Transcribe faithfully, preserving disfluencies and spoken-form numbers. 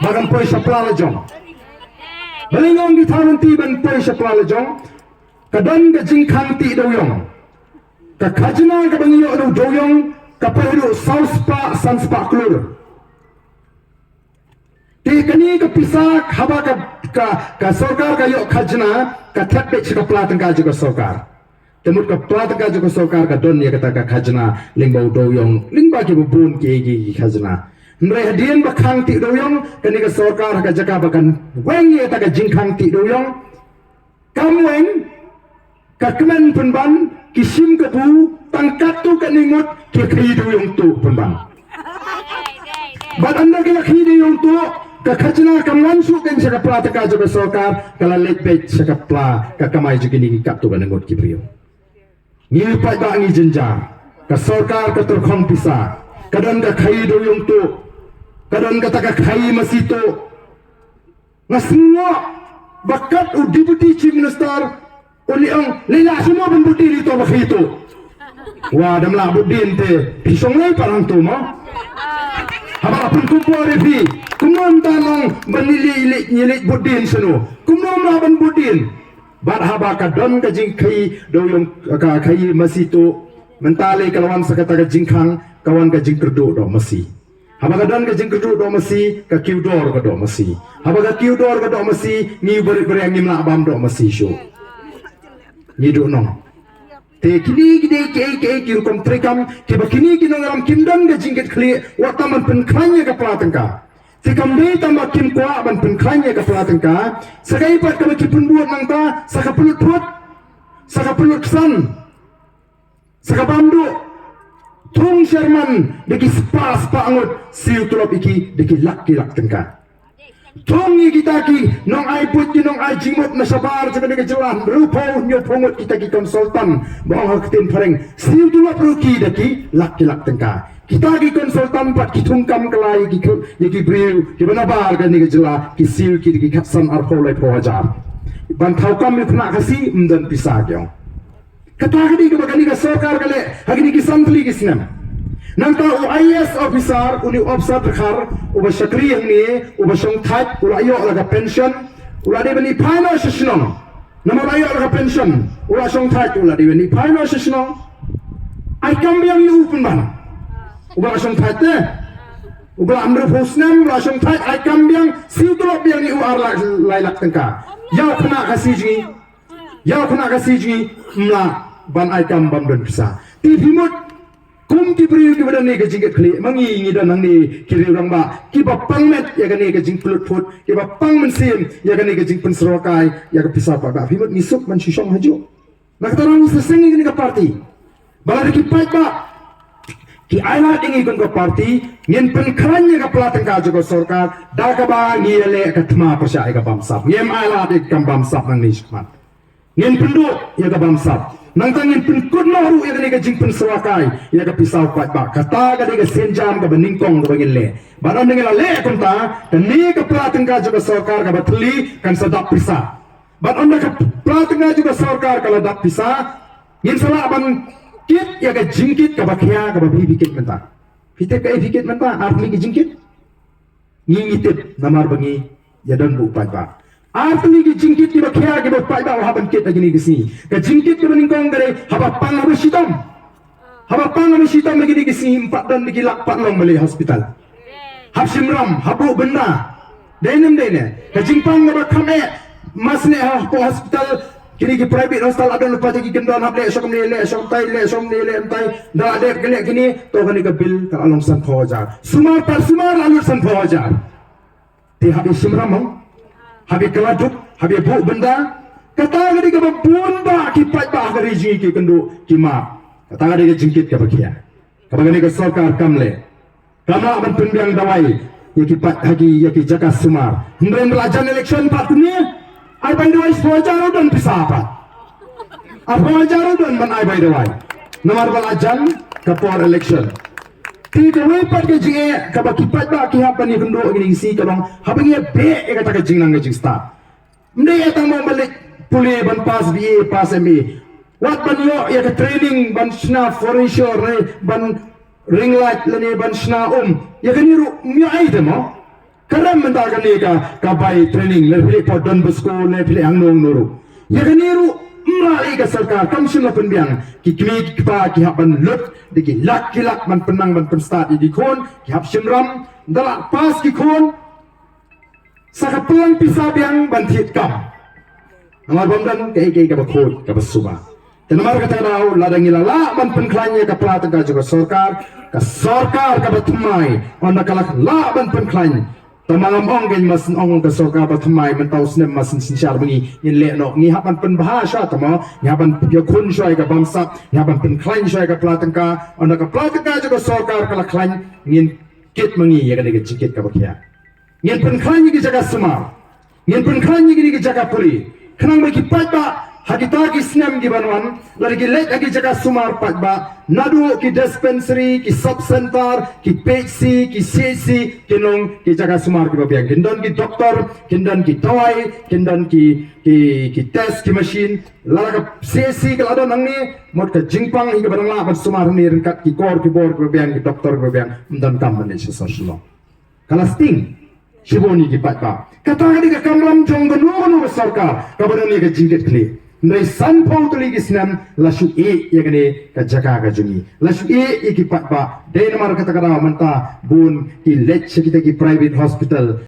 Kan poi shapla la jong. Balei nga ong ki thaw lynti ban poi shapla la jong? Ka don ka jingkhang tih dewïong. Ka khajna kaba ngi ïoh na u dewïong ka poi haduh saw spah san spah klur. Te kane ka pisa haba ka, ka, ka sorkar ka ïoh khajna ka thep beit sha ka pla tyngka jong ka sorkar. Te mut ka pla tyngka jong ka sorkar ka don ïa kata ka khajna lyngba u dewïong, lyngba kiba bun ki, ki, ki khajna. Hynrei hadien ba khang tih u dewïong, kane ka sorkar ha ka jaka ba kan weng ïa kata ka jingkhang tih u dewïong, kam weng, ka kmen pynban, ki shim kabu, tang katto katne ngut, ki khaïi dewïong tuh pynban. Bad ynda ki la khaïi dewïong tuh, ka khajna kam wan shuh kein sha ka pla tyngka jong ka sorkar, ka la leit beit sha ka pla, ka kamai jong kine ki katto katne ngut ki briew. Ngi paidbah ngi jynjar. Ka sorkar ka tyrkhong pisa. Ka don ka khaïi dewïong tuh. Ka don kata ka khaïi masi tuh. Nga sngew ba kat u Deputy Chief Minister u la ong, lei lah shano ban bud dien ito ba khaïi tuh. Wa dam lah bud dien te phi shong lei pat hangto mo. Haba pynkup bor ïa phi, kumno mynta nong ban leit leit leit bud dien shano? Kumno mynta ban bud dien? Bad haba ka don ka jingkhaïi dewïong, ka khaïi masi tuh, mynta lei ka la wan sa kata ka jingkhang, ka wan ka jingkyrduh doh masi. Haba ka don ka jingkyrduh doh masi, ka kiew dor ka doh masi. Haba ka kiew dor ka doh masi, ngi barit baria ngim lah bam doh masi shuh. Ngi duh nong. Te kine ki dei kiei kiei ki rukom treikam kiba kine ki nongïalam kim don ka jingkitkhlieh wat tang ban pynkhlaiñ ïa ka pla tyngka. Te kam dei tang ba kim kwah ban pynkhlaiñ ïa ka pla tyngka. Sa kaei pat kaba ki pynbud nangta sa ka pynlut phut, sa ka pynlut ksan, sa ka bam duh. Thung Sherman da ki spah spah ngut, siew tulop ïa ki da ki lak ki lak tyngka. Thung ïa kita ki nongai buit, ki nongai jingmut na shabar jong kane ka jylla, hynriewphew hynñiewphew ngut kita ki consultant ba ong ha ka ktien phareng, siew tulop ruh ki da ki lak ki lak tyngka. Kita ki consultant pat ki thung kam kylla ïa ki, ïa ki briew kiba nabar kane ka jylla, ki siew ki da ki khatsan arphew laiphew hajar. Ban thaw kam ïa u khynnah Khasi ym don pisa ki ong. Kata ka dei kaba kane ka sorkar ka leh ha kine ki san tylli ki snem. Nangta u I A S officer, une u officer dkhar uba shakri hangne, uba shongthait, u la ïoh la ka pension, u la dei ban ïaphai noh sha shnong. Namar u la ïoh la ka pension, u la shongthait, u la dei ban ïaphai noh sha shnong. Ai kam biang ïa u pynban. Uba la shongthait te, uba la hynriewphew snem, u la shongthait, ai kam biang, siew tulop biang ïa u ar lak, lai lak tyngka. Ïa u khynnah Khasi jong ngi, ïa u khynnah Khasi jong ngi, ym lah ban ai kam bym don pisa. Te phi mut kum ki briew kiba don ne ka jingkitkhlieh, ma ngi ngi don hangne ki riew rangbah kiba pang met ïa kane ka jingpynlut phut, kiba pang mynsiem ïa kane ka jingpynsyrwa kai ïa ka pisa paidbah. Phi mut ngi suk ban shu shong hajuh? Na kata ngi sa seng ïa kane ka party. Ba lada ki paidbah ki ailad ïa ngi kum ka party, ngin pynkhlaiñ ïa ka pla tyngka jong ka sorkar da kaba ngi ïaleh ka thma pyrshah ïa ka bamsap. Ngim ailad ïa ka kam bamsap nangne shakhmat. Ngin pynduh ïa ka bamsap. Nangta ngin pynkut noh ruh ïa kane ka jingpynsyrwa kai ïa ka pisa u paidbah. Kata ka dei ka sienjam kaba nyngkong kaba ngin leh. Bad ynda ngi la leh kumta, kane ka pla tyngka jong ka sorkar kaba thylli kan sa dap pisa. Bad ynda ka pla tyngka jong ka sorkar ka la dap pisa, ngin sa lah ban kit ïa ka jingkit kaba khia kaba phi phi kit mynta. Phi tip kaei phi kit mynta, ar tylli ki jingkit? Ngi ngi tip namar ba ngi ïa don bad u paidbah. Ar tylli ki jingkit kiba khia kiba u paidbah u hap ban kit ha kine ki sngi. Ka jingkit kaba nyngkong ka dei haba pang haba shitom. Haba pang haba shitom ha kine ki sngi ym pat don da ki lak pat long balei hospital. Hap shim ram, hap buh bynda. Dei ne ym dei ne? Ka jingpang kaba kham eh, mas ne ha, hapoh hospital, kine ki private hospital, la don lypa jong ki kyndon, hap leh shong ne, leh shong tai, leh shong ne, leh tai, da leh ka leh kine, to kane ka bill ka la long sanphew hajar. Sumar pat sumar la lut sanphew hajar. Te hap ïa shim ram mo, hap ïa kylla duk, hap ïa buh bynda. Kata ka dei kaba bun bah ki paidbah ha ka ri jong ngi ki kynduh ki map. Kata ka dei ka jingkit kaba khia kaba kane ka sorkar kam leh. Kam lah ban pynbiang dawai ïa ki pat ha ki, ïa ki jaka sumar. Hynrei ba la jan election pat kumne, ai bai dawai shiphew hajar ruh don pisa pat. Arphew hajar ruh don ban ai bai dawai. Namar ba la jan ka por election. Te kawei pat ka jingeh kaba ki paidbah ki hap ban ïakynduh ha kine ki sngi ka long haba ngi ïa beh ïa kata ka jingnang ka jingstad. Ym dei eh tang ba ym leit pule ban pass B A, pass M A. Wat ban ïoh ïa ka training ban shna furniture ne ban ring light lane ban shna um. Ïa kane ruh ym ïoh ei te mo. Ka rem mynta kane ka, ka bai training, lada phi leit pha Don Bosco, lada phi leit hangno hangno ruh. Ïa kane ruh, ym lah ïa ka sorkar, kam shym la pynbiang. Ki kmie ki kpa ki hap ban lut, da ki lak ki lak ban pynnang ban pynstad ïa ki khun, ki hap shim ram, da la pass ki khun, sa ka plang pisa biang ban thied kam. Namar bym don kaei kaei kaba khuid, kaba sumar. Te namar kata ka daw, lada ngi la lah ban pynkhlaiñ ïa ka pla tyngka jong ka sorkar, ka sorkar kaba thymmai, ynda ka la lah ban pynkhlaiñ. Tangba ngam ong kein, ma shu ong ka sorkar ba thymmai, mynta u snem ma shu synshar ba ngi, ngin leh noh, ngi hap ban pynbha shuwa tangba, ngi hap ban ïakhun shuwa ïa ka bamsap, ngi hap ban pynkhlaiñ shuwa ïa ka pla tyngka, ynda ka pla tyngka jong ka sorkar ka la khlaiñ, ngin kit ma ngi ïa kane ka jingkit kaba khia. Ngin pynkhlaiñ ïa ki jaka sumar. Ngin pynkhlaiñ ïa kine ki jaka pule. Khnang ba ki paidbah, ha kita ki snem ki ban wan, lada ki leit ha ki jaka sumar paidbah, naduh ki dispensary, ki sub center, ki P H C, ki C H C, kin long ki jaka sumar kiba biang. Kin don ki doktor, kin don ki dawai, kin don ki, ki, ki test, ki machine. Lada ka C H C ka la don hangne, mut ka jingpang hi kaba dang lah ban sumar hangne ryngkat ki kor ki bor kiba biang, ki doktor kiba biang, ym don kam ban leit sha sor Shillong. Ka la sting shibun ïa ki paidbah. Kata ka dei ka kamram jong kano kano ka sorkar kaba don ïa ka jingkitkhlieh. Hynrei sanphew tylli ki snem la shu ïeh ïa kane ka jaka ka jong ngi. La shu ïeh ïa ki paidbah. Dei namar kata ka daw mynta bun ki leit sha kita ki private hospital.